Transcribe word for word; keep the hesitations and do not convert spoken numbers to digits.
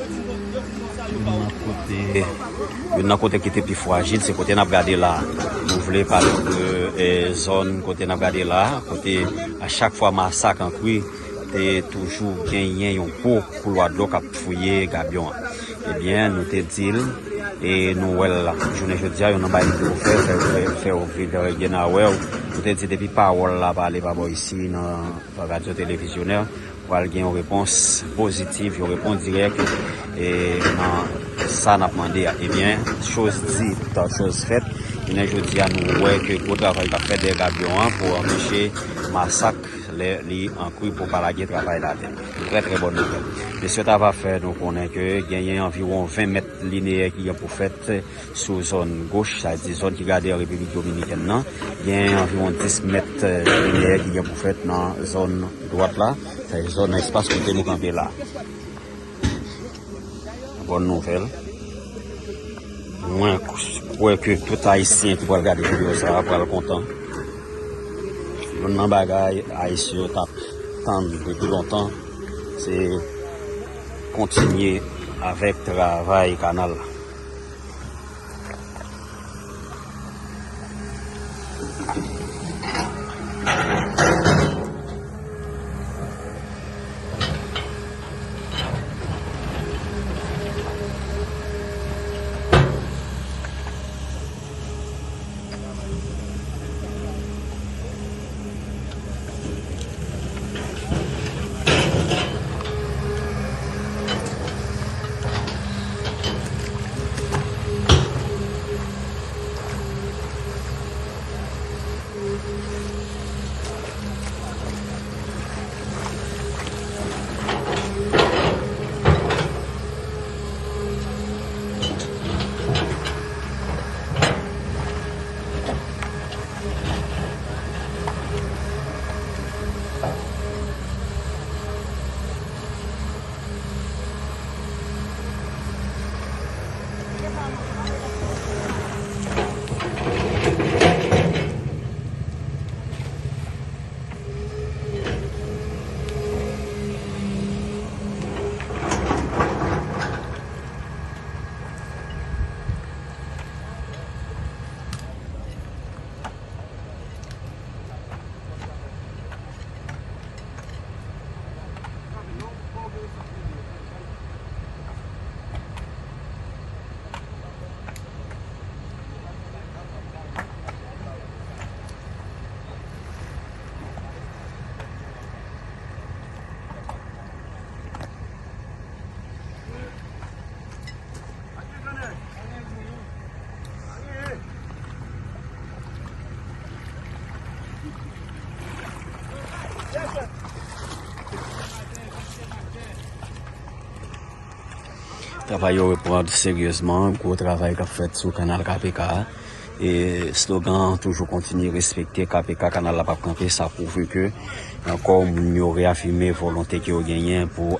Youn nan kote, youn nan kote ki te pi frajil, se kote n ap gade la. Nou vle pale de, eh, zòn kote n ap gade la, kote a chak fwa masak an kwi, te toujou genyen yon gwo koulwa dlo k ap fouye gabyon an. Ebyen, nou te di l, e nou wè l la. Jounen jodi a, youn nan bagay nou te fè, fè, fè, fè w vin gen a wè w. Nou te di depi pawòl la pale pa bò isi nan radyo televizyonè, pral gen yon repons pozitif, yon repons dirèk, e, nan sa n ap mande a. Ebyen, choz dit, choz fèt. Jounen jodi a, nou wè ke gwo travay k ap fèt dèyè gabyon an pou anpeche masak lè li an kwi pou pa lage travay la atè. Trè, trè bòn nouvèl. Mesye Tava fè nou konnen ke genyen anviwon ven mèt lineyè ki gen pou fèt sou zòn goch, sa vle di zòn ki gade an Repiblik Dominikèn nan. Gen anviwon dis mèt, eh, lineyè ki gen pou fèt nan zòn dwat la, sa se zòn espas kote nou kanpe la. Bòn nouvèl. Mwen kwè ke tout Ayisyen ki pral gade videyo sa a pral kontan. Youn nan bagay Ayisyen yo t ap tann depi lontan, se kontinye avèk travay kanal la. Travay yo reprann seryezman, gwo travay k ap fèt sou kanal K P K a. E slogan an toujou kontinye respekte K P K, kanal la p ap kanpe, sa pwouve ke ankò moun yo reyafime volonte ke yo genyen pou